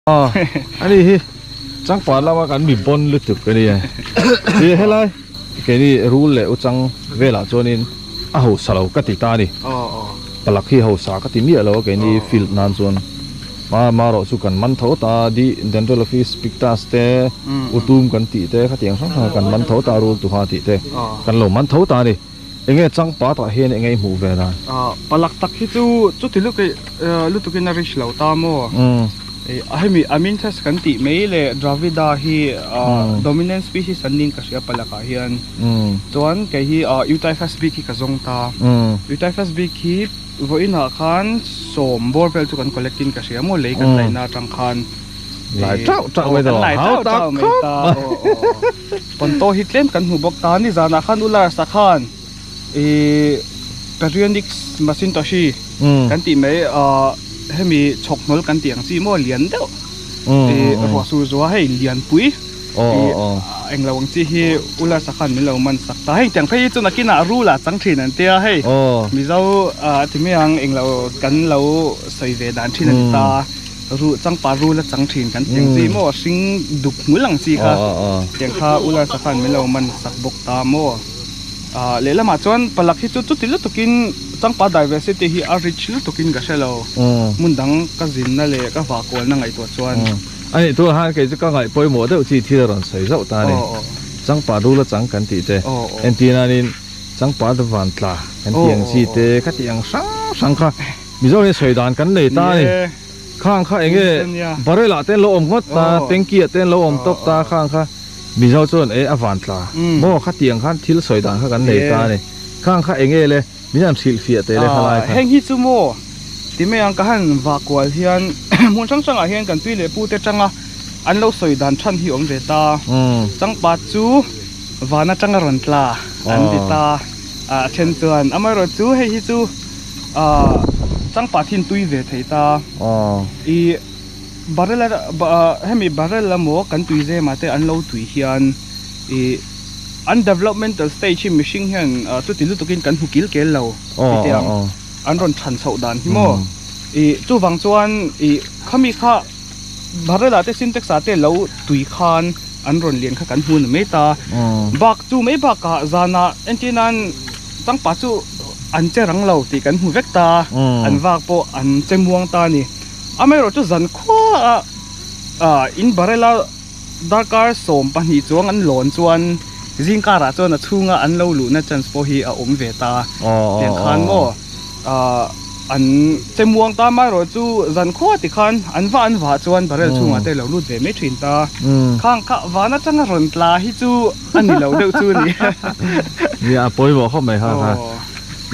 Aw ani hi changpat lama kan mi bawn lutuk a nia ti helai keini rul leh uchang velah chuanin a hausa lo ka ti ta a ni palak hi hausa ka ti miah lo a keini field nan chuan marawh chu kan man tho ta di dendrolophis pictus te utum kan tih te khatiang hrang hrang kan man tho ta rul tuha tih te kan lo man tho ta a ni. Enge changpat ah hian enge i hmuh ve dan? Palak tak hi chu chuti lutukin a rich lo ta maw? Hemi Amynthas kan tih mai leh Dravida hi dominant species an ning ka hria palak ah hian. Chuan kei hi Eutyphus bik hi ka zawng ta. Eutyphus bik hi vawiin ah khan sawm bawr vel chu kan collect in ka hria maw lei kan laihna atang khan. Lai tauh tauh mai ta. Lai tauh tauh mai ta. Ponto hi tlem kan hmu bawk ta nizanah khan u Lars-a khan ihh Perionyx macintoshi kan tih mai ahh hemi chhawk hnawl kan tih ang chi maw lian deuh ihh ruah sur zuah hei lianpui ihh englo ang chi hi u Lars-a khan min lo man sak ta hei tiang phei hi chu nakinah rul ah chang thin an tia hei Mizo ah ti mai ang englo kan lo sawi ve dan thin a ni ta. Ruh changpa rul a chang thin kan tiang chi maw hring duk hmul ang chi kha tiang kha ula sakhan min lo man sak bawk ta maw ah lehlamah chuan palak hi chu chuti lutukin changpa diversity hi a rich lutukin ka hre lo hmun dang ka zinna leh ka vah kualna ngaihtuah chuan. A nih tur han kei chu ka ngaih pawimawh deuh chi thil a rawn sawi zauh ta a ni changpa rul a chang kan tih te entir nanin changpa van tla kan tih ang chi te kha tih ang hrang hrang kha. Mizo hian sawi dan kan nei ta a ni. Khang kha enge barrel ah te an lo awm ngawt ta, tanky ah te an lo awm tawp ta khang kha Mizo chuan e a van tla maw khatiang khan thil sawi dan kha kan nei ta a ni. Khang kha enge le min han hrilh fiah teh le khalai kha. Heng hi chu maw ti mai ang ka han vah kual hian hmun hrang hrang ah hian kan tui leh pu te tanga an lo sawi dan than hi awm ve ta. Changpat chu van atanga rawn tla an ti ta a then chuan amaherawhchu hei hi chu. Ahh changpa thin tui ve thei ta i barrel hemi barrel emaw kan tui zem ah te an lo tui hian i an developmental stage hi mihring hian chuti lutuk in kan hmu kil kel lo tite ang an rawn than chhoh dan hi maw i chuvang chuan i khami kha barrel ah te sintex ah te lo tui khan an rawn lian kha kan hmu ni mai ta bak chu mai bakah zanah entir nan changpa chu an che rang lo tih kan hmu vek ta an vak pawh an che muang ta a ni amaherawh chu zan khuaah ah in barrel a darkar 12 chuang an lawn chuan zing karah chuan a chhunga an lo luhna chance pawh hi a awm ve ta tiang khan maw ah an che muang ta amaherawh chu zan khua ti khan an va an vah chuan barrel chhungah te lo lut ve mai thin ta khang kha van atanga rawn tla hi chu a ni lo deuh chu a ni. Nia a pawimawh khawp mai kha kha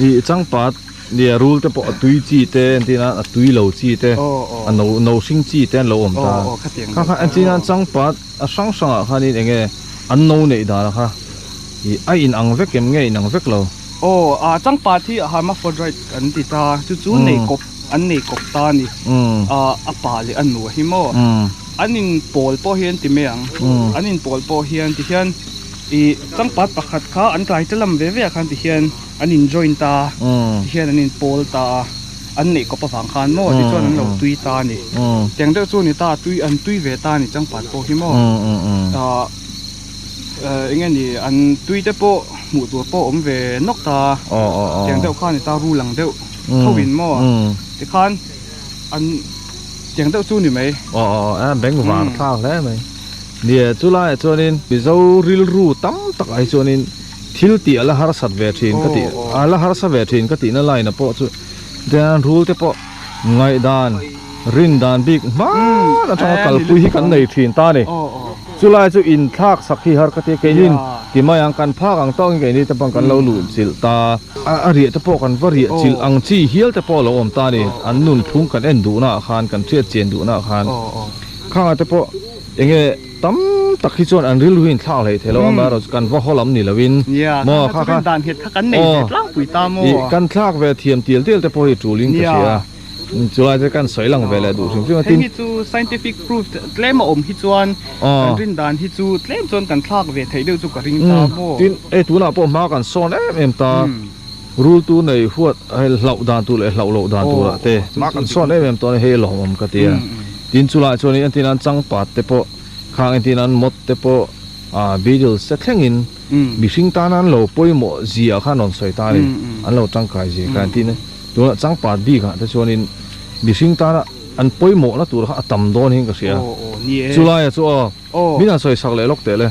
i changpat nia rul te pawh a tui chi te entir nan a tui lo chi te a no no hring chi te an lo awm ta kha kha entir nan changpat a hrang hrang ah khanin eng nge an no neih dan kha i a in ang vek em nge in ang vek lo. Aw a changpat hi hermaphrodite an ti ta chu chu nei kawp an nei kawp ta a ni a pa leh a nu hi maw. An in pawl pawh hi an ti mai ang. An in pawl pawh hian ti hian ih changpat pakhat kha an tlai te lam ve ve ah khan ti hian an in join ta a ti hian an in pawl ta a an neih kawp avang khan maw tichuan an lo tui ta a ni. Tiang deuh chu a ni ta tui an tui ve ta a ni changpat pawh hi maw ah eng nge ni an tui te pawh hmuh tur pawh a awm ve nawk ta a tiang deuh kha a ni ta rul ang deuh tho in maw tikhan. An tiang deuh chu ni mai. Aw aw a beng var thlak hle mai. Nia chu laiah chuanin Mizo rilru tam tak ah hi chuanin thil tih a la harsat ve thin ka tih a la harsa ve thin ka tihna line ah pawh chu tian rul te pawh ngaihdan rin dan bik hman atanga kalpui hi kan nei thin ta a ni. Chulai chu inthlak sak hi har ka ti a, keinin ti mai ang kan phak ang tawkin keini te pawh kan lo luh chilh ta. A riah te pawh kan va riah chilh ang chi hial te pawh a lo awm ta a ni, an nunphung kan en duhna ah khan kan hriat chian duhna ah khan khangah te pawh eng nge tam tak hi chuan an rilru hi inthlak hlei thei lo a, amaherawhchu kan va haw lam ni loin maw kha kha aw kan thlak ve thiam tial tial te pawh hi tulin ka hria. Chulai te kan sawi lang ve leh duh hrim hrim a tin. Hei hi chu scientific proof tlem a awm hi chuan kan rin dan hi chu tlem chuan kan thlak ve theih deuh chu ka ring ta maw. Tin hei tunah pawh hma kan sawn em em ta rul tu nei huat hei hlauh dan tur leh hlauh loh dan turah te hma kan sawn em em tawh a ni hei lawmawm ka ti a. Tin chulaiah chuanin entir nan changpat te pawh khang entir nan mawt te pawh ah beetles te thlengin mihring tana an lo pawimawh zia kha an rawn sawi ta a ni. An lo tangkai zia kha entir nan tunah changpat bikah te chuanin mihring tana an pawimawhna tur kha a tam dawn hian ka hria. Chulaiah chu aw min han sawi sak leh lawk teh le.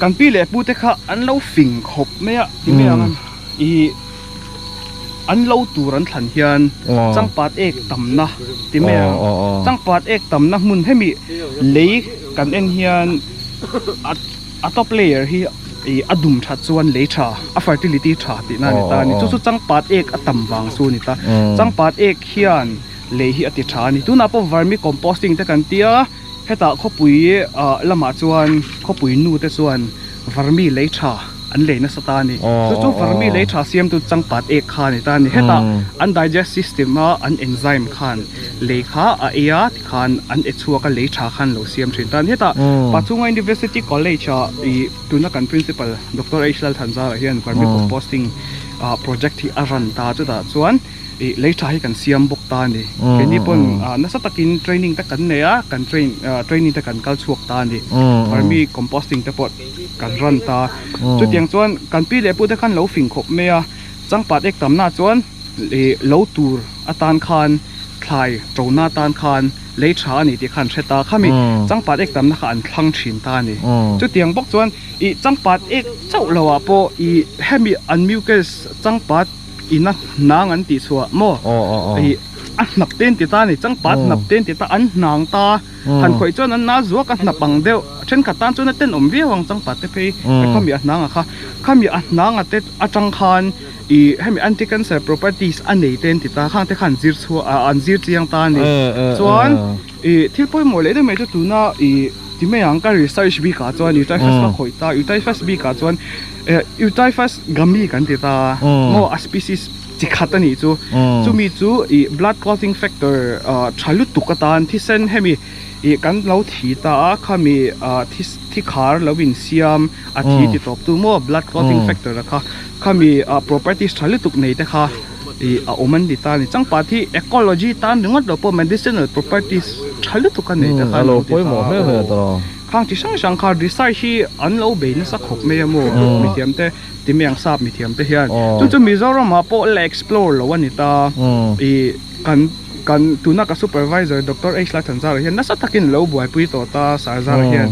Kan pi leh pu te kha an lo fing khawp mai a ti mai ang a ih an lo tur an thlan hian changpat ek tamna ti mai ang changpat ek tamna hmun hemi lei kan en hian a a top layer hi ih a dum that chuan lei tha a fertility tha tihna a ni ta a ni chu chu changpat ek a tam vang chu a ni ta changpat ek hian lei hi a ti tha a ni tunah pawh vermi composting te kan tia. Hetah khawpui ah lamah chuan khawpui nu te chuan vermi lei tha an lei nasa ta a ni. Chu chu vermi lei tha siamtu changpat ek kha a ni ta a ni. Hetah an digest system a an enzyme khan lei kha a ei a tikhan an e chhuak a lei tha khan lo siam thin ta a ni. Hetah Pachhunga University College ah ih tuna kan principal Doctor H Lalthanzara hian vermi composting ah project hi a run ta a chutah chuan ih lei tha hi kan siam bawk ta a ni. Keini pawn nasa takin training te kan nei a, kan train training te kan kal chhuak ta a ni. Vermi composting te pawh kan run ta. Chutiang chuan kan pi leh pu te khan lo fing khawp mai a, changpat ek tamna chuan ih lo tur atan khan thlai tona atan khan lei tha a ni tih kha an hre ta. Khami changpat ek tamna kha an thlang thin ta a ni. Chutiang bawk chuan ih changpat ek chauh loh ah pawh ih hemi an mucus changpat ina hnang an tih chhuah maw ih a hnap te an ti ta a ni changpat hnap te an ti ta an hnang ta han khawih chuan an na zuak a hnap ang deuh thenkhat tan chuan a tenawm viau ang changpat te phei khami a hnang a kha khami a hnang a te atang khan ih hemi anti cancer properties a nei te an ti ta khang te khan zir chhuah ah an zir chiang ta a ni chuan ih thil pawimawh leh deuh mai chu tuna ih ti mai ang ka research bik ah chuan utyphus ka khawih ta utyphus bik ah chuan eh utyphus gummi kan ti ta maw a species chi khat a nih chu chumi chu ih blood clotting factor ah tha lutuk atan thisen hemi ih kan lo thi ta a khami ah thi thi khar lo insiam a thi ti tawp tu maw blood clotting factor a kha khami ah properties tha lutuk nei te kha ih a awm an ti ta a ni changpat hi ecology tan ringawt lo pawh medicinal properties tha lutuk a nei te kha an lo ti ta a khang chi hrang hrang kha research hi an lo bei nasa khawp mai a maw mithiam te ti mai ang sap mithiam te hian chu chu Mizoram ah pawh la explore lo a ni ta ih kan kan tuna ka supervisor Doctor H Lalthanzara hian nasa takin lo buaipui tawh ta Sarzara hian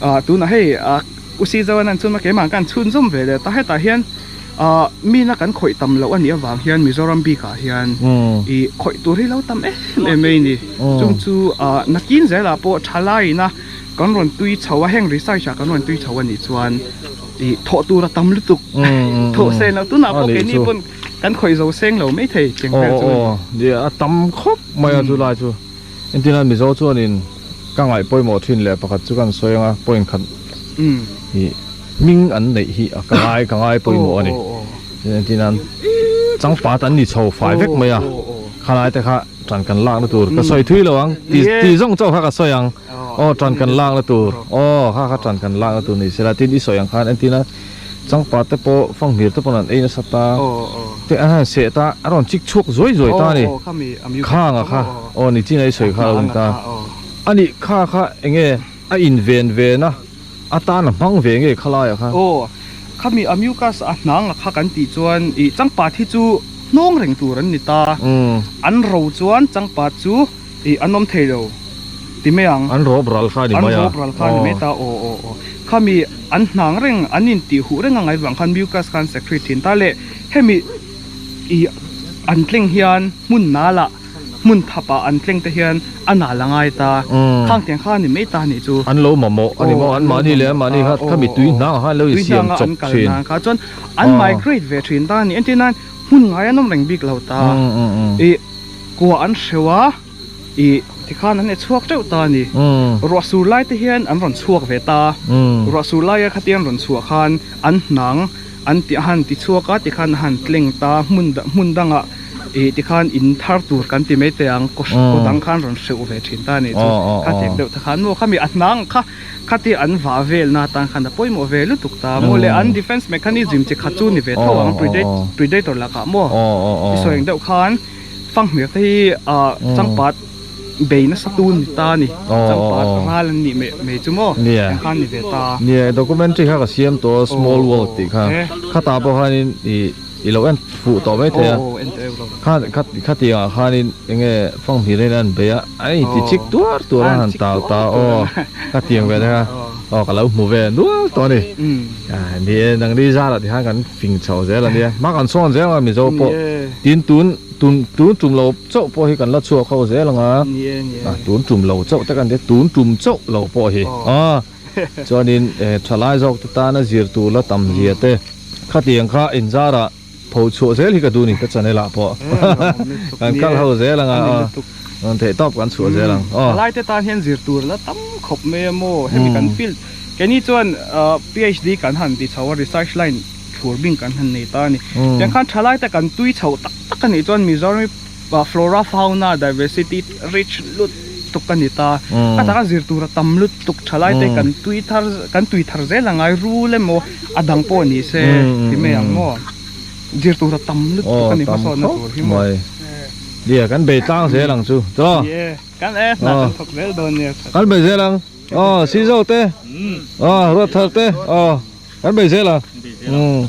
ah tunah hei ah U Sizoan an chhun a keimah khan chhunzawm ve leh ta hetah hian ah mina kan khawih tam loh a nih avang hian Mizoram bikah hian ih khawih tur hi lo tam em em mai a ni chung chu ah nakin zelah pawh thalaiin a kan rawn tui chho a heng research ah kan rawn tui chho a nih chuan ih thawh tur a tam lutuk thawh seng loh tunah pawh keini pawn kan khawih zo seng lo maithei teng vel chu a ni. A tam khawp mai a chulai chu. Entirna Mizo chuanin ka ngaih pawimawh thin leh pakhat chu kan sawi anga point khat hi hming an neih hi a ka ngai ka ngai pawimawh a ni. Entirna changpat an ni chho fai vek mai a, khalai te kha tan kan lakna tur ka sawi thui lo ang ti ti zawng chauh kha ka sawi ang aw tan kan lakna tur aw kha kha tan kan lakna tur ni sela tin i sawi ang khan entirna Changpat te pawh fanghmir te pawn an ei nasa ta te an han seh ta a rawn chik chhuak zuai zuai ta a ni khang a kha aw ni chin a i sawi kha a lo ni ta a nih kha kha eng nge a in ven ven a a tan a hmang ve nge khalai ah khan. Aw khami a mucus a hnang a kha kan tih chuan ih changpat hi chu hnawng reng tur an ni ta an ro chuan changpat chu ih an awm thei lo ti mai ang. An rawp ral kha a ni mai a. An rawp ral kha a ni mai ta aw aw aw. Khami an hnang reng an intih huh reng a ngai vang khan mucus khan secrete thin ta le hemi ih an tleng hian hmun nal ah hmun thap ah an tleng te hian a nal a ngai ta khang tiang kha a ni mai ta a nih chu. An lo mamawh a ni maw an mahni leh an mahni kha khami tui hnang ah khan an lo insiam chawp thin. Kha chuan an migrate ve thin ta a ni entir nan hmun ngai an awm reng bik lo ta ih. Kua an hreuh a, ih tikhan an e chhuak teuh ta a ni. Ruah sur lai te hian an rawn chhuak ve ta. Ruah sur laia khatia an rawn chhuah khan an hnang an ti a han ti chhuak a tikhan a han tleng ta hmun hmun dangah ih tikhan in thar tur kan ti mai teh ang kaw kaw dang khan rawn hreuh ve thin ta a nih chu. Kha tek deuh te khan maw khami a hnang kha khatia an vah vel na atan khan a pawimawh ve lutuk ta maw le an defence mechanism chi khat chu ni ve tho ang predator lakah maw i sawi ang deuh khan. Fanghmir te hi ah changpat Bei nasa tu ni ta a ni. Changpat ral an nih mai chu maw? Eng khan ni ve ta. Nia, documentary kha ka siam tawh a, Small World tih kha. Khatah pawh khanin i lo en fuh tawh mai thei a. Khatiangah khanin eng nge Fanghmir in an bei a, an inti chik tuar tuar a han tal ta aw. Khatiang ve te kha aw ka lo hmu ve nual tawh a ni. Ni e, nangni zarah tikhan kan fing chho zel a nia. Hma kan sawn zel ang a Mizo pawh. Tin tun tun tun tum lo chauh pawh hi kan la chhuak ho zel ang a a tun tum lo chauh te kan tia tun tum chauh lo pawh hi a chuanin thalai zawk te tana zir tur la tam zia te khatiang kha inzarah pho chhuah zel hi ka duh ni ka channel ah pawh kan kal ho zel ang a an theih tawp kan chhuah zel ang aw. Thalai te tan hian zir tur la tam khawp mai a maw hemi kan field keini chuan PhD kan han ti chho a research line thlur bing kan han nei ta a ni. Tiang khan thalai te kan tui chhoh tak tak a nih chuan Mizoram hi flora fauna diversity rich lut tuk a ni ta. A taka zir tur a tam lut tuk thalai te kan tui thar kan tui thar zel a ngai rul emaw a dang pawh ni se ti mai ang maw. Zir tur a tam lut tuk a ni hmasawnna tur hi maw. Nia kan bei tlang zel ang chu tawh. Kan e hna kan thawk zel dawn nia. Kan bei zel ang. Aw Sizo te aw Ruathar te aw. Kan bei zel a. Umm.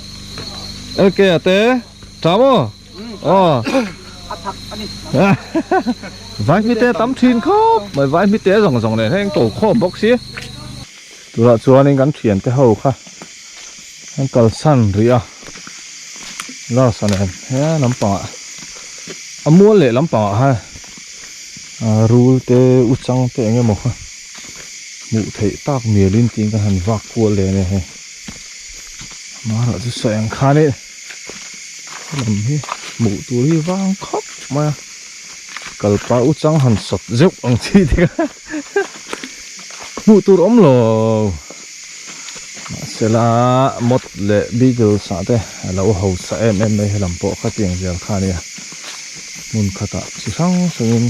LK a te tha maw? Aw. A thak a ni. Vai hmite tam thin khawp mai vai hmite zawng zawng nen heng to khawm bawk si. Tunah chuanin kan thiante ho kha an kalsan rih a. Last a nen he lampangah a mual leh lampangah khan rul te uchang te eng emaw kha. Hmuh theih tak mialin tiin ka han vak kual leh ania hei amaherawh chu sawi ang khan i lam hi hmuh tur hi vang khawp mai a kalpa u chang han sawt zeuh ang chi te kha hmuh tur awm lo mahsela mawt leh beetles ah te a lo hausa em em mai helam pawh khatiang zel kha ania hmun khatah chi hrang hrangin.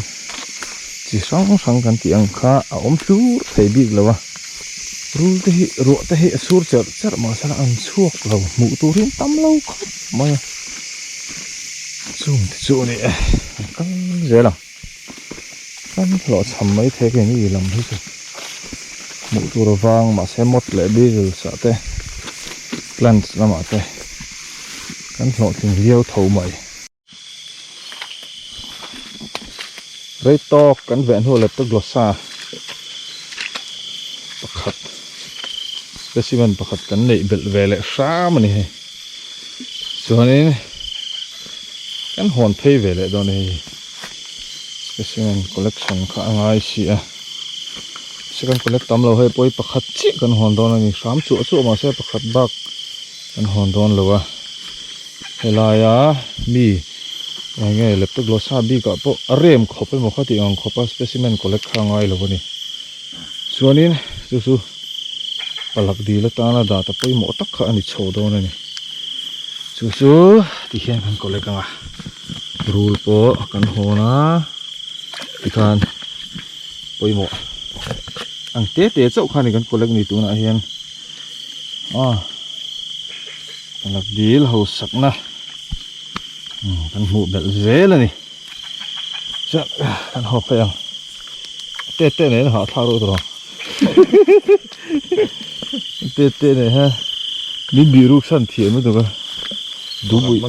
Chi hrang hrang kan tih ang kha a awm hlur thei bik lo a, rul te hi ruah te hi a sur cherh cherh mahse an chhuak lo hmuh turin tam lo khawp mai a, chung te chu a ni e an kal zel ang kan hlawhchham mai thei ka ni lam hi chu hmuh tur avang mahse mawt leh beetles ah te plants lamah te kan hlawhtling viau tho mai. Rei tawk kan veh hnu Leptoglossa pakhat specimen pakhat kan neih belh ve leh hram a ni hei chuanin kan hawn phei ve leh dawn a hei specimen collection kha a ngai si a se kan collect tam lo hei pawh hi pakhat chiah kan hawn dawn a ni hram chuah chuah mahse pakhat bak kan hawn dawn lo a. Helaia mi eng nge Leptoglossa bikah pawh a rem khawp emaw kha tih ang khawpa specimen collect kha a ngai lo a ni. Chuanin chu chu palak dil atana data pawimawh tak kha a ni chho dawn a ni. Chu chu ti hian kan collect ang a, rul pawh kan hawn a tikhan pawimawh ang te te chauh kha a ni kan collect ni tunah hian aw. Palak dil hausakna kan hmuh belh zel a ni chuan kan haw phei ang te te nen a hahthlak reuh tawh te te nen hian min bih ruk san thiam lutuk a duhmui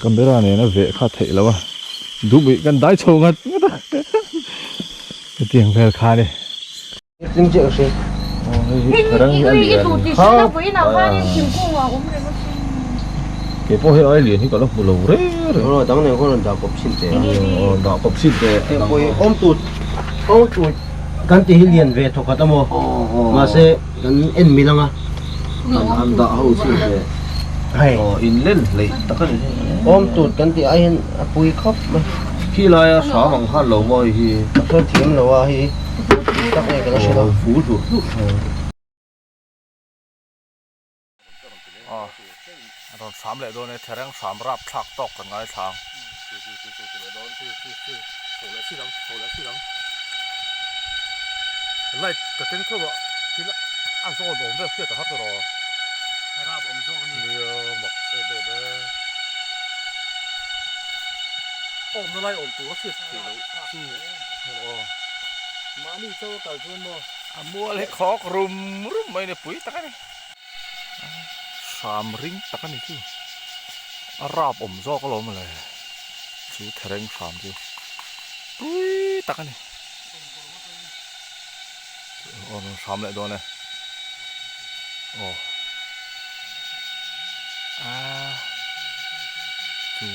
camera nen a veh kha theih loh a duhmui kan dai chho ngat ngat a hetiang vel kha a ni. Kei pawh hei ai lian hi ka la hmu lo reng reng. Aw dang nen khawn rawn dah kawp chhin teh a. Aw dah kawp chhin teh. Heng pawh hi awm tut awm tut kan ti hi lian ve thawkhat a maw mahse kan en mil anga. An han dah ho chhin teh. Hei. Aw in len hleih tak a ni. Awm tut kan tih ai hian a pui khawp mai. Khi laia hram ang khan lo maw hei hi. Ka hre thiam lo a hei. Tak nge ka la hre lo. Aw vul hlurh hlurh tho. Aw a rawn hram leh dawn e thereng hram rap thlak tawk kan ngaithla ang. Light ka keng tho a thil a zawn awm vel hriat a har tawh rawh. A rap awm zawk a ni. Nia mak em em e. Awmna lai awm tur a hriat theih loh chu aw. Mahni chaw a kal chuan maw? A mual hi khawk rum rum mai a ni, pui tak a ni. Hram ring tak a ni chu. A rap awm zawk alawm le. Chu thereng hram chu pui tak a ni. Aw rawn hram leh dawn e. Aw. Aaa chu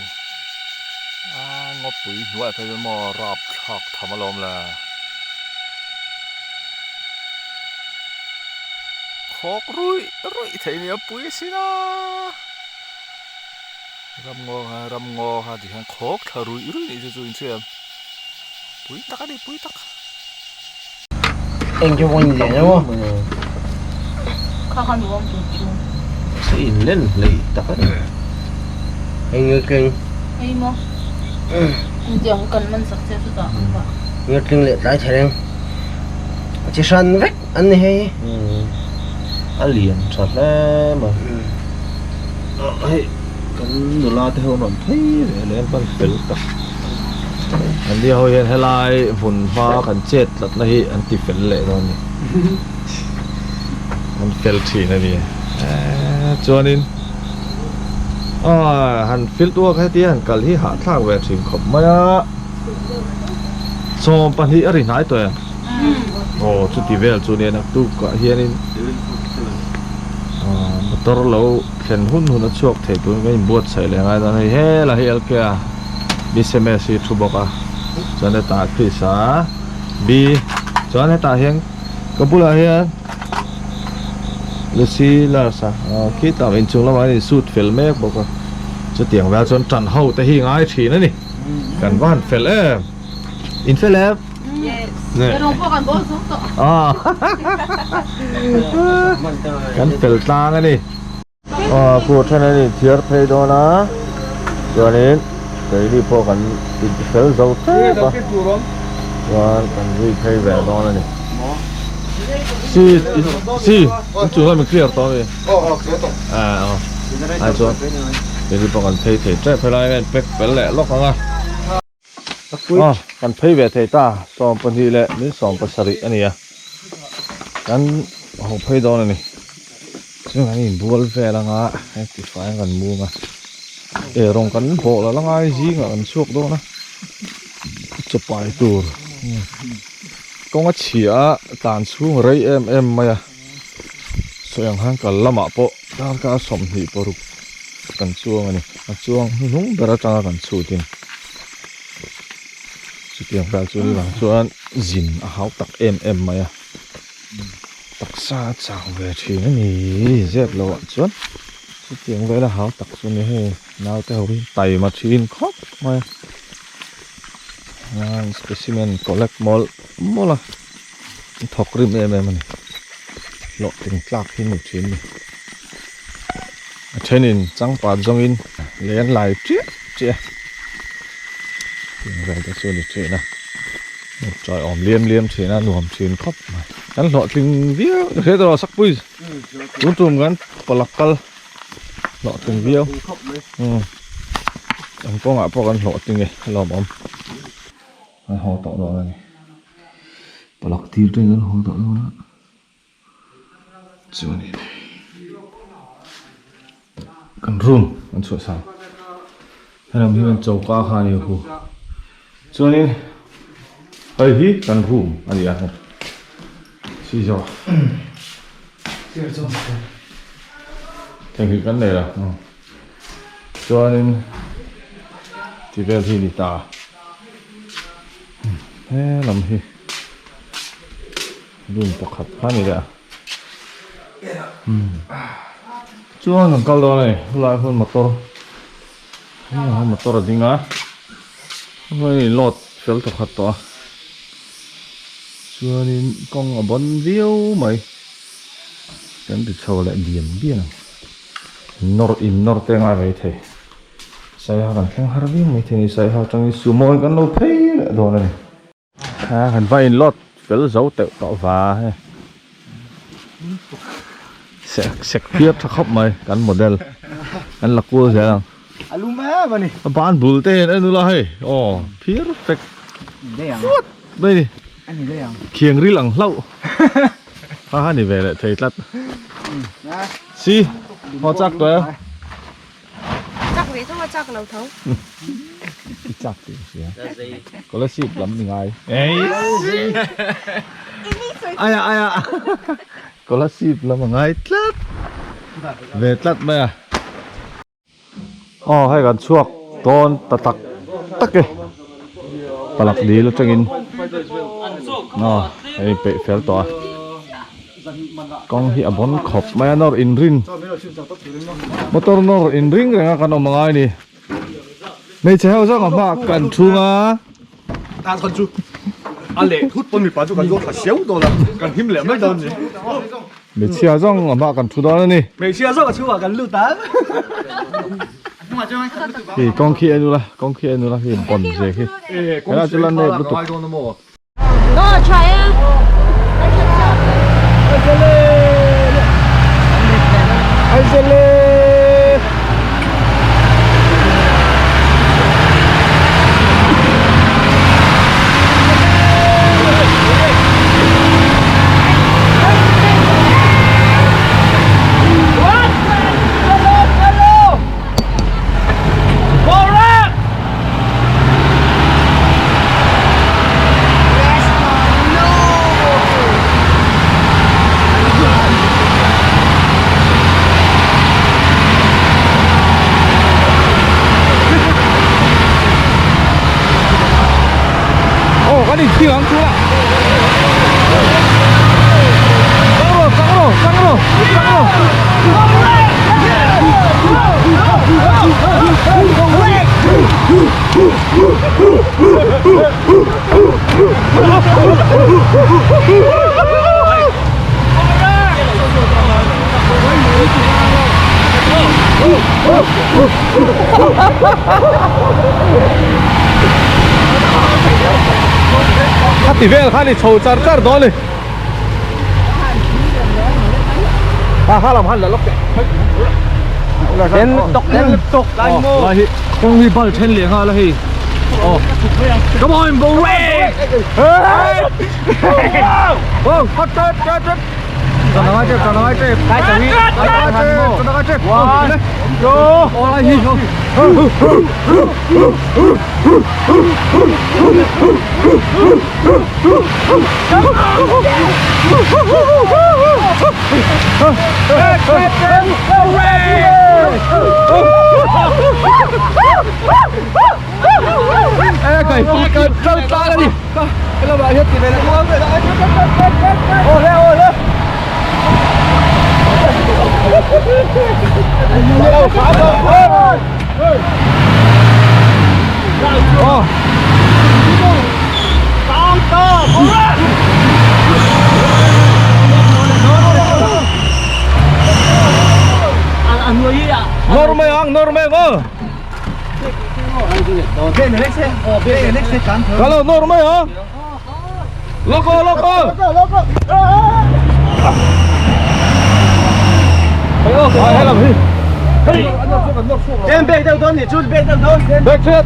aaa ngawpui hnuaiah phei chuan maw rap thlak tham alawm le. Khawk ruih ruih thei nia pui sin a. Ram ngaw kha ram ngaw kha ti hian khawk thla ruih ruih nih chu chu inchhir em. Pui tak a ni pui tak. Eng chu vawiin lian emaw. Kha kha nuam tur chu. Se in len hleih tak a ni. Hei ngiltling. Hei maw. Engtiang kan man sak che chutah an dah. Ngiltling leh tlai thereng. A chi hran vek an ni hei. A lian tha hle mai. Hei kan nula te ho an rawn phei ve leh an hman fel tak. An ni ho hian helai hmun hma kan chet tlatna hi an ti fel leh dawn a ni. An fel thin a ni. Chuanin aw han field work hetia han kal hi hahthlak ve thin khawp mai a. 12 a ri hnai tawh em? Aw chuti vel chu nia naktuk ah hianin motor lo thlen hun hun a chhuak thei turin kan inbuatsaih leh ngai dawn a hei helai hi LK a sms hi thu bawk a chuan hetah Chris a B chuan hetah hian ka bulah hian Lucy Lars a aw khitah inchung lamah hian insut fel mek bawk a chutiang vel chuan tan ho te hi ngai thin a ni kan va han fel em in fel em. Kan fel tlang a ni. Aw khu then an inthiar phei dawn a chuanin keini pawh kan inti fel zo tep a chuan kan zui phei ve dawn a ni. Si si inchung lam in clear tawh a mi? Aw ai chuan keini pawh kan phei thei tep helai hian pack fel leh lawk ang a. Aw kan phei ve thei ta 12 leh min 17 a ni a kan haw phei dawn a ni chuan kan inbual vel anga heng tifai ang kan mung a eh rawng kan bawh la ngai zingah kan chhuak dawn a chawpai tur kawng a chhia a tlan chhung rei em em mai a sawi ang khan kal lamah pawh darkar 26 kan chuang a ni a chuang hnuhnung ber atanga kan chhut in chutiang vel chu ni vang chuan zin a hau tak em em mai a taksa a chau ve thin a ni zep loh ah chuan chutiang vel a hau tak chu ni hei naute ho hi taima thin khawp mai a specimen collect mawlh mawlh a. Thawk rim em em a ni hlawhtling tlak hi ni thin ni a thenin changpat zawngin lei an lai chiah chiah a eng vel te chu a ni thin a chawi awm liam liam thin a nuam thin khawp mai kan hlawhtling viau hre tawh sakpui tun tum kan palak kal hlawhtling viau ang kawngah pawh kan hlawhtling e a lawmawm. Kan haw tawh dawn a ni. Palak tir te kan haw tawh dawn a. Chuanin kan room kan chhuah sang. Helam hi kan choka kha a ni hu. Chuanin hei hi kan room a ni a. Si zawk. Thenghnilh kan nei lo. Chuanin ti vel hi a ni ta. He lam hi room pakhat kha a ni leh a. Chuan kan kal dawn a ni helai hmun motor motor a ding a hei load fel tawkhat tawh a chuanin kawng a bawn viau mai kan ti chho leh diam diam ang. Nawr in nawr te ngai mai thei. Saiha kan thleng har viau mai thei a ni. Saiha atangin sumo in kan lo phei leh dawn a ni. A kan va in load fel zo teuh tawh va hei. Sek sek phiar tha khawp mai kan model. Kan la kul zel ang. A lum em a ni. A ban bul te hian en ula hei aw phir fek fuat mai ni. A ni daih ang. Khiang ril ang hlauh. Ha ha ni ve leh thei tlat. Si haw chak tawh e. Chak ve tho a chak lo tho. I chak tih ka hria. Scholarship lam ni ngai. Ei. Aya aya. Scholarship lam a ngai tlat. Ve tlat mai a. Aw hei kan chhuak dawn ta tak tak e. Palak dil atangin aw hei peih fel tawh a. Kawng hi a bawn khawp mai a nawr inrin motor nawr inring reng a kan awm angai ni. Hmeichhe ho zawng a hmaah kan thung a. Hmeichhia zawng a hmaah kan thu dawn a ni. Hei kawng khi en ula kawng khi en ula hei bawn zia khi helai chu la nep lutuk. Aw kan inthing ang tunah Chang rawh chang rawh chang rawh chang rawh Khati vel khan i chho char char dawn a ni. Ha ha lam han la lawk teh. Den tok den tok lai mo. Lai hi kawng hi bal then leh nghal a hei. Oh. Come on go away. Oh, hot hot hot hot. Tangai che tangai che. Kai chawi. Tangai che tangai che. One. Go. Oh lai hi. Nawr mai ang, nawr mai ang aw. Kalo nawr mai ang. Loko, loko. Hei lam hi. Em bek deuh dawn ni chu bek deuh dawn. Bek chet.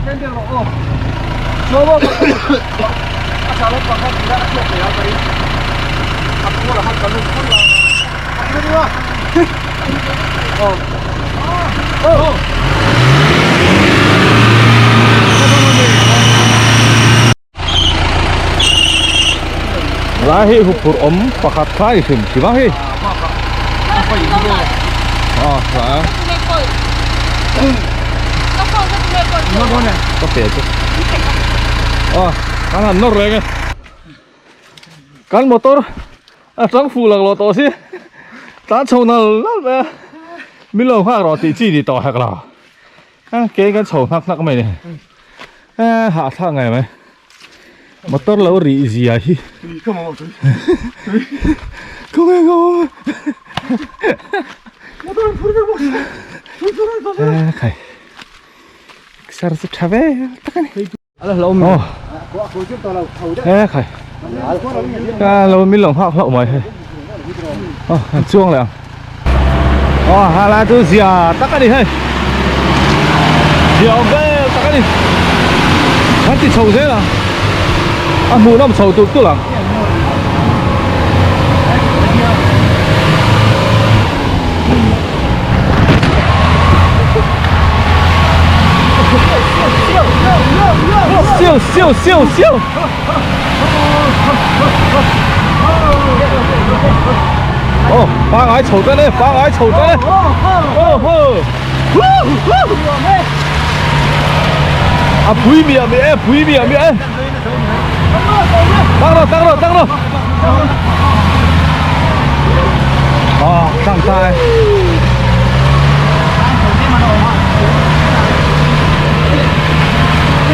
Lai hi huphurh awm pakhat kha i hrim hrim a hei. Ka pe chu. Kan han nawr reng e. Kan motor a tang fuh lak lo tawh si. Tlan chho nal nal mai a. Min lo nghak rawh tih chi ni tawh hek lo. A ke kan chho hnak hnak mai ni. A hahthlak ngai mai. Motor lo rih zia hi. Khawnge ka awm. A khai. Sar chu tha ve tak a ni. Aw. He khai. Ka lo min lo nghak hlauh mai hei. Aw an chuang leh ang. Aw ha lai chu zia tak a ni hei. Ziah awm vel tak a ni. Kan ti chho zel a, a hmuhnawm chho tulh tulh ang. Siu siu siu siu. Oh, pangai chho tan e, pangai chho tan e. Oh ho. A pui miah miah e, pui miah miah e. Tang rawh, tang rawh, tang rawh. Oh, tang ta e.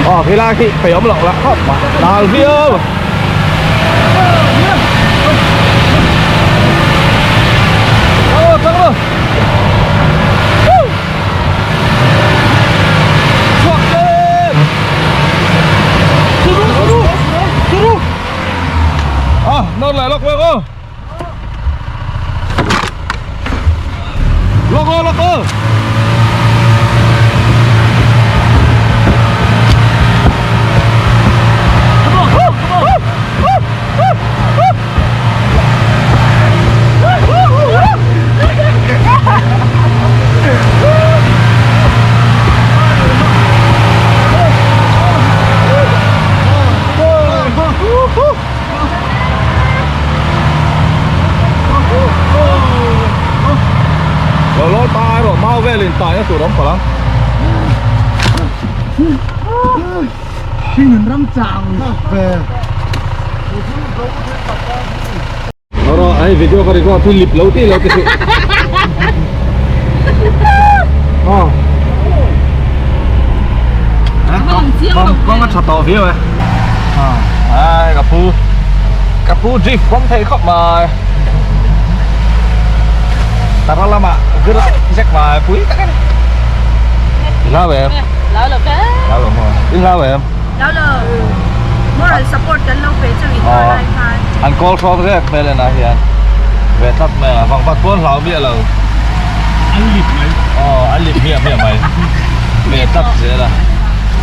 Oh, khi lai khi phải ống lộng lạ khóc mà. Nào viêu. Oh, tang rawh. Ah, nawr leh lawk vek aw. Lawk aw, lawk aw. Lo lawr pangai rawh mau velin taina tur awm palh ang. Hring ram chang ve. Rawh hei video ka record hi lip lo tih lo ti suh. Aw. Kawng a tha tawh viau e. Ai ka pu. Ka pu drift kawng thei khawp mai. Tara lamah vir zek mai pui tak a ni. I hlau em? Hlau lo ve. Hlau lo maw? I hlau em? Hlau lo. Moral support kan lo pe chauh in tur lai khan. An call hrawk zek hmel enah hian ve tlat mai a, vangvat pawn hlau miah lo. An lip mai. Aw, an lip miah miah mai. Ve tlat zel a.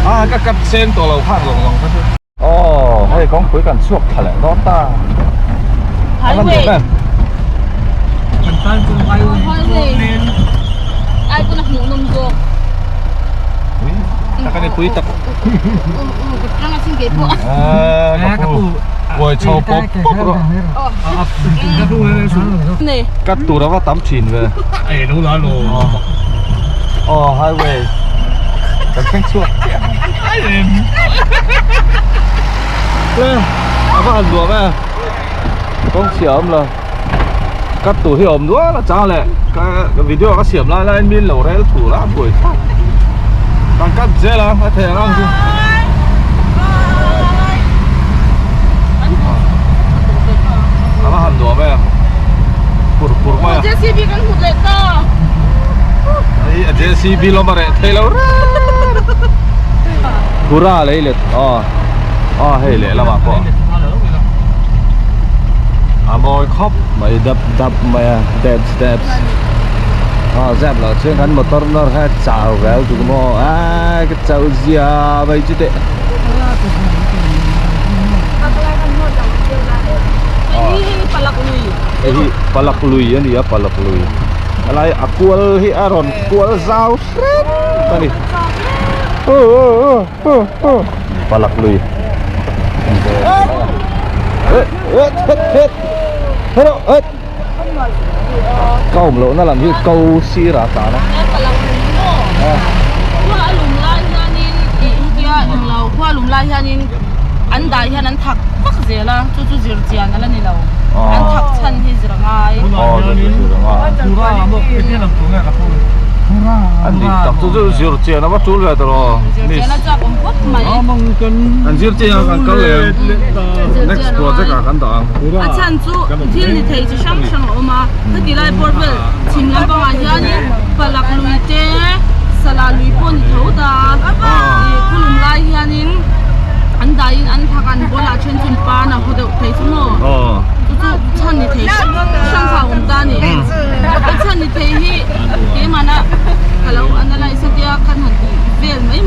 Ah, ka cut seng tawh lo khang zawng zawng kha chu. Aw hei kawngpui kan chhuak thla leh dawn ta. Highway. Kan tan chu highway. Highway. Ai pawh na hmuh nawm zawk. Pui tak ani pui tak. Rang a chhing ke pawh. Ah ka pu. Buai chho pawp pawp rawh. Cut tur ava tam thin ve. Ai lo la lo. Aw highway. Kan thleng chhuak chiah. Le a va han nuam e kawng chhia awm lo cut tur hi a awm nual a chang leh ka video ka siam lai laiin min lo rel thur a buai thlak kan cut zel a a thei ang ang chu. A va han nuam e pur pur mai a. JCB kan hmu leh ta. Hei a JCB lawm a reh thei lo reng. Kura lei let aw aw hei leh lamah pawh a mawi khawp mai dap dap mai a steps steps aw zep loh chuan kan motor nawr kha chau vel tuk maw a ka chauh zia mai chu teh. Hei hi palak lui a ni a palak lui helai a kual hi a rawn kual zau hret a ni palak lui ka awm lohna lam hi ko sirah tlan a. Khua a lum lai hianin ih hetia englo khua a lum lai hianin an dah hian an thak vak zel a chu chu zir chian a la ni lo an thak chhan hi zir a ngai. An nih tak chu chu zir chian a va tul ve tawh Zir chian a chak awm khawp mai. An zir chian a kan kal leh ang next project ah kan dah ang. A chhan chu thil ni thei chi hrang hrang a awm a, heti lai pawr vel chhim lampangah hianin palak lui te sala lui pawh ni tho ta ih khulum lai hianin an dahin an thak an bulah then chun pan a haw deuh thei chu maw chu chu chhan ni thei hrang hrang kha a awm ta a ni a chhan ni thei hi keimahna ka lo analyse a tia khan han tih vel mai.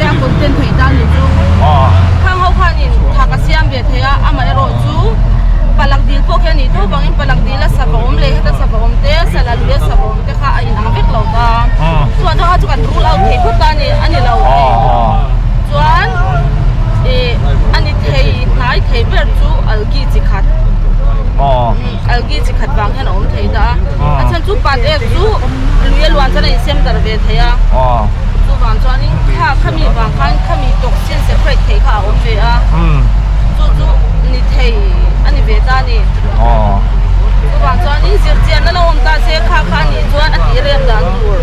se a content theih ta ni chu. Khang ho khanin thak a siam ve thei a, amaherawhchu palak dil pawh khi a nih tho vangin palak dila sava awm leh heta sava awm te, sala luia sava awm te kha a inang vek lo ta. Chuan kha chu kan rule out thei phawt ta a ni, a ni lo thei. Chuan ih a ni thei hnai thei ber chu algae chi khat, algae chi khat vang hian a awm thei ta a, a chhan chu pat ek chu lui a luan chuan a insem darh ve thei a. Chuvang chuanin kha khami vang khan khami toxin separate thei kha a awm ve a, chu chu ni thei a ni ve ta a ni. Chuvang chuanin zirchianna lo awm ta se kha kha a nih chuan a tih rem dan tur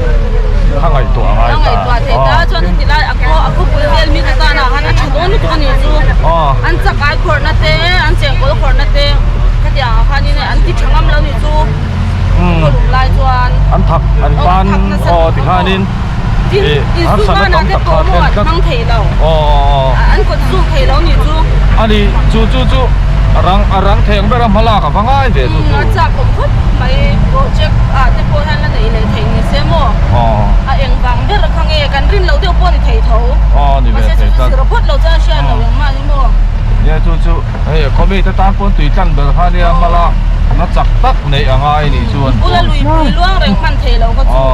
a ngaihtuah a ngai a ngaihtuah thei ta chuan heti lai a khaw a khawpui vel mi te tanah khan a tha dawn lutuk a nih chu. An chak ai khawrhna te an chengkawl khawrhna te khatiang ah khanin an ti tha ngam lo nih chu khawlum lai chuan. An thak an tan aw tikhanin. Tin, insum a te pawh maw an hmang thei lo. An kawt zum thei lo nih chu. A ni, chu chu chu a rang a rang thei ang ber a hma lak a va ngai ve chu chu. A chak awm khawp mai project ah te pawh hian la neih leh theih ni se maw. A eng vang ber kha nge kan rin loh deuh pawh ni thei tho. Mahse chu chu zir phawt lo chuan a hriat lo engmah ni maw. Nia chu chu hei khawmi te tan pawn tui tlan ber kha nia hma lak na chak tak neih a ngai nih chuan. Bula lui pui luang reng hman thei lo kha chu.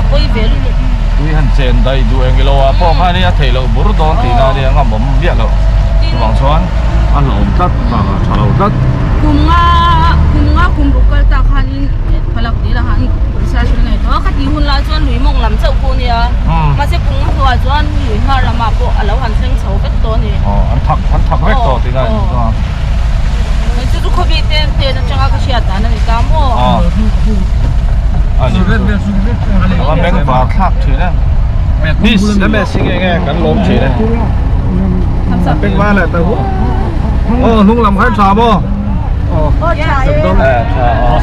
A pawi ve lutuk. Tui han chen daih duh eng ilo ah pawh khan a theih loh bur dawn tih na nia ngam awm miah loh. Chuvang chuan a hlauhawm tlat vang a tha lo tlat. Kum nga kum nga kum ruk kal tak khanin palak dil ah khan research ka nei tawh a, khatih hun lai chuan lui mawng lam chauh pawh a nia. Mahse kum nga hnuah chuan lui hnar lamah pawh a lo han thleng chho vek tawh a ni. Aw an thak an thak vek tawh tih na a ni chuan. Chu chu khawvi te hnen atanga ka hriat dan a ni ta maw? A ni chu a beng var thlak thin e miss ms hi nge nge kan lawm thin e beng var leh ta hu aw hnung lam khan tha maw aw tha e tha aw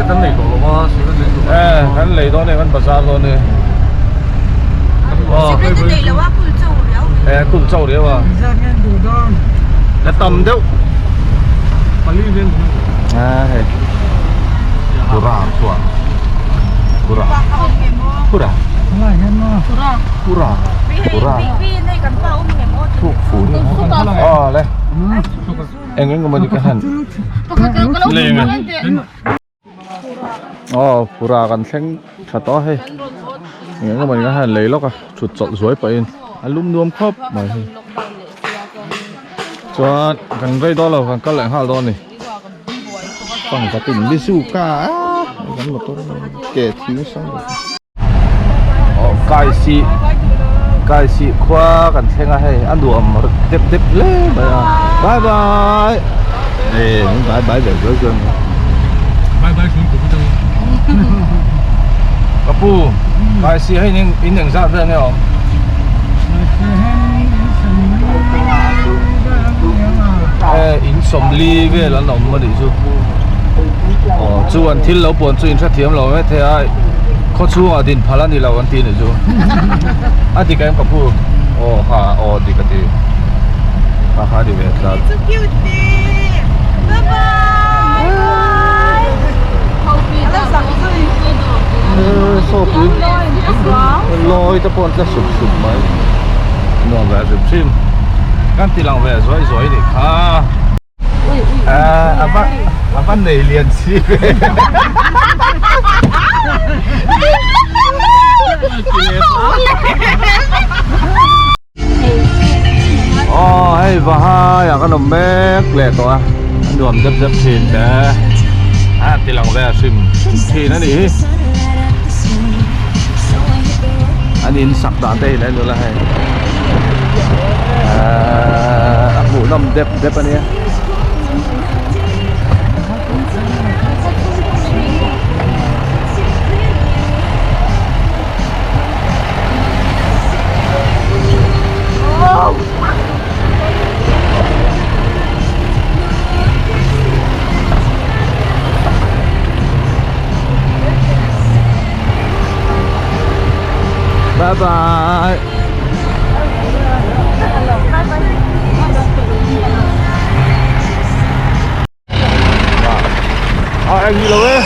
kan lei tawh lo a e kan lei dawn e kan bazar dawn e Cigarette nei lo a kul chau riau e kul chau riau a la tam deuh a hei pura chua pura pura pura pura thuk fu ni a le eng eng emaw ni ka han leng a aw pura kan thleng tha tawh a hei eng eng emaw ni ka han lei lawk a thut chawlh zuai pahin a lum nuam khawp mai hei. Chuan kan rei dawn lo kan kal leh nghal dawn a ni pangkhat in mizuka a kan motor ke thing sang aw kai si kai si khua kan thleng a hei a nuam dep dep hle mai a bye bye e bye bye ve zuai zuai mai bye bye xuống cũng trong ka pu kai si hei in engzat vel nge awm. In sawmli vel an awm a nih chu aw chu an thil lo puan chu in hrethiam lo mai thei a khaw chhungah din phal a ni lo an ti a nih chu a dik em ka pu aw ha aw dik a ti ha ha a ni ve tlat saw pui lawi te pawh an tla sup sup mai nuam ve hrim hrim kan ti lang ve zuai zuai nih kha a va a va nei lian si ve Aw hei vahai ah kan awm mek leh tawh a a nuam dep dep thin te a ti lang ve a hrim hrim thin a nih hi an in sak dan te hi la en ula hei ahh a hmuhnawm dep dep a nia. Bye bye. A eng ni lo e.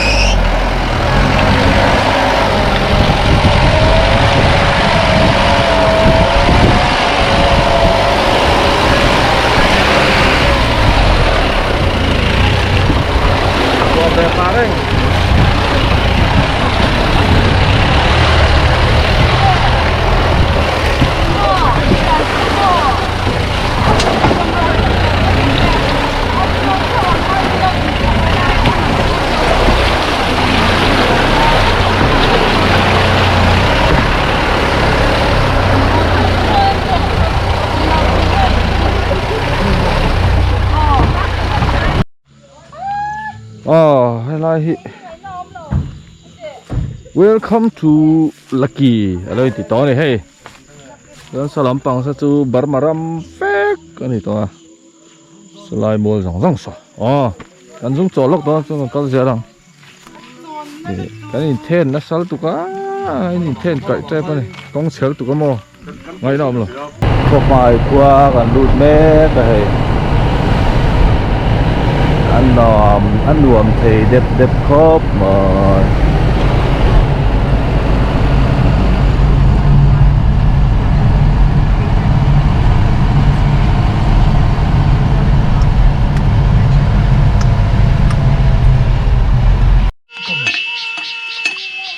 Aw helai hi Welcome to Lucky a lo inti tawh a ni hei chuan saw lampang saw chu Burma ram vek a ni tawh a sawlai mual zawng zawng saw aw kan zung chawl lawk dawn chuan kan kal zel ang ih kan inthen nasa lutuk a in inthen kaih tep a ni kawng chher tuk a maw. Ngaihna awm lo. Khawhmai khua kan lut mek a hei. A nuam a nuam thei dep dep khawp mai.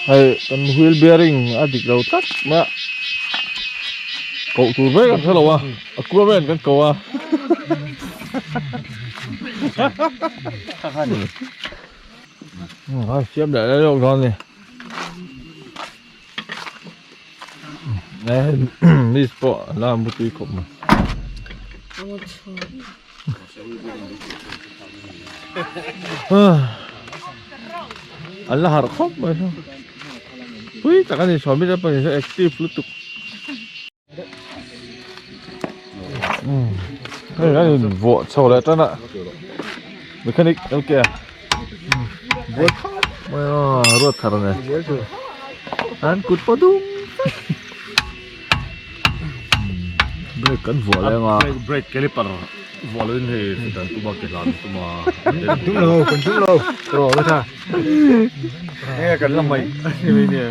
Hei kan wheel bearing a dik lo tlat mai a koh tur vek an hrelo a a kuamen kan ko a a siam leh leh lawk dawn a ni miss pawh a la mutui khawp mai. An la harh khawp mai chu pui tak a ni sawmi te pawh hi active lutuk hei an in vuah chho leh tan a mechanic ok a buai khawp mai a ruat thar a ni an kut pawh dum. Brake kan vuah leng a brake caliper vuah loin hei kan tum a ke hlan tum a tum lo kan tum lo ro ka tha nge kan la mai ni mai ni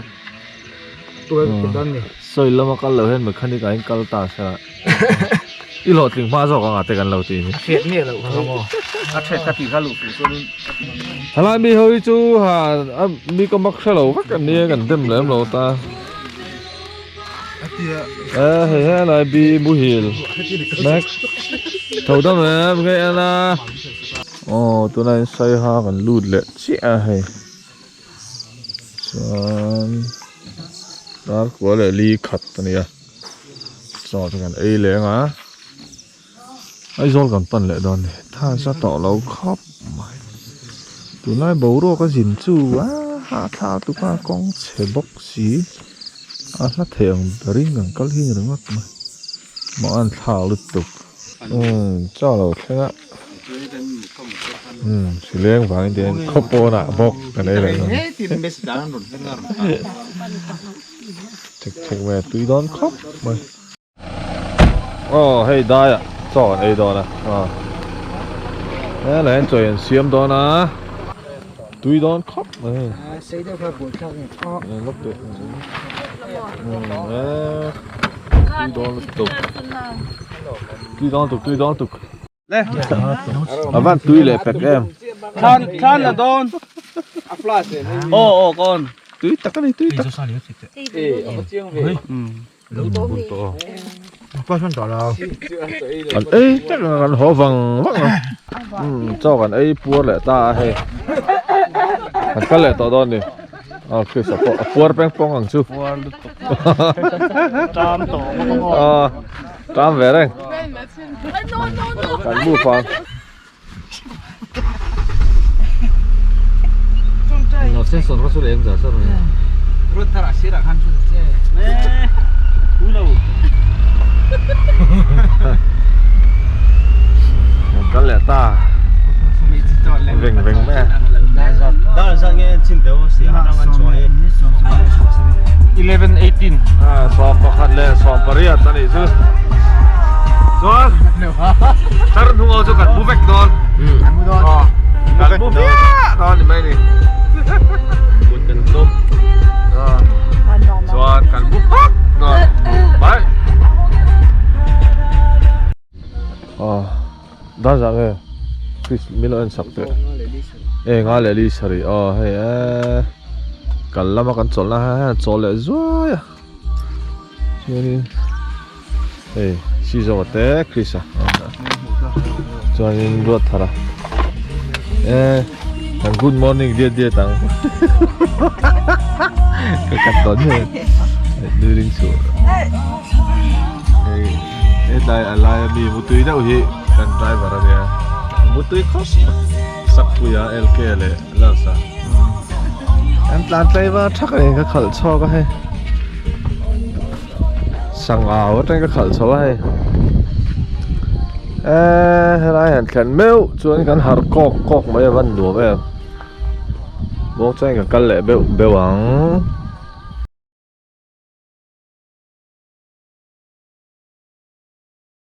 sawi lama kal lo hian mechanic ah in kal ta sa i hlawhtling hma zawk anga te kan lo ti ni hriat miah loh kha maw a hriat ka tih kha luh fuh chuan helai mi ho hi chu ha mi ka mak hre lo vek an nia kan dem lem lo ta. Ê hei helai bi muhil mek tho dam em nge en a aw tunah hian saiha kan lut leh chiah a hei chuan dar kua leh li khat a ni a chaw te kan ei leng a Aizawl kan pan leh dawn a ni tha za tawh lo khawp mai tunlai boruak a zin chu a hahthlak tuk a kawng chhe bawk si a hla thei ang berin kan kal hi ni ringawt mai mah an thlak lutuk umm chaw lo thleng a umm sileng vangin tihian khaw pawnah bawk kan ei leh dawn chek chek mai a tui dawn khawp mai. Aw hei daiah chaw an ei dawn a aw helai hian chaw an siam dawn a tui dawn khawp mai hei sei deuh kha buai thlak nge lawk teh tui dawn lutuk tui dawn lutuk tui dawn lutuk a van tui leh pek em thlan thlan la dawn aw aw kawn tui tak a ni tui tak An ei tak ang an haw vang vang a chaw kan ei puar leh ta a hei an kal leh tawh dawn ni a Chris a pawh a puar peng pawng ang chu puar lutuk tam tawh a tam ve reng kan mu fang Kan leh ta veng veng mai a. 11:18 leh 18 a nih chu. Chuan tar hnung ho chu kan mu vek dawn. Kan mu dawn. Kan mu hmiah dawn ni mai ni. Kut kan tum. Chuan kan mu phawt dawn. Bye. Aw dan zah nge Chris min lo en sak teh. E nga leh li sarih aw hei e kal lama kan chawlhna hian chawl leh zuai a. Chuanin hei Sizawa te Chris-a chuanin Ruatthara e kan good morning diat diat ang ka kat dawn hei nui ring suh hei hetlai a laia mi mutui deuh hi kan driver a nia. Mutui khawp Sakpuia LK leh Lalsa. An tlan tlaiva thak a ni ka khalh chhuak a hei. Sangau atang ka khalh chho a hei. Eee helai han thlen meuh chuan kan harh kawk kawk mai a van nuam em. Muangchangin ka kal leh beuh beuh ang.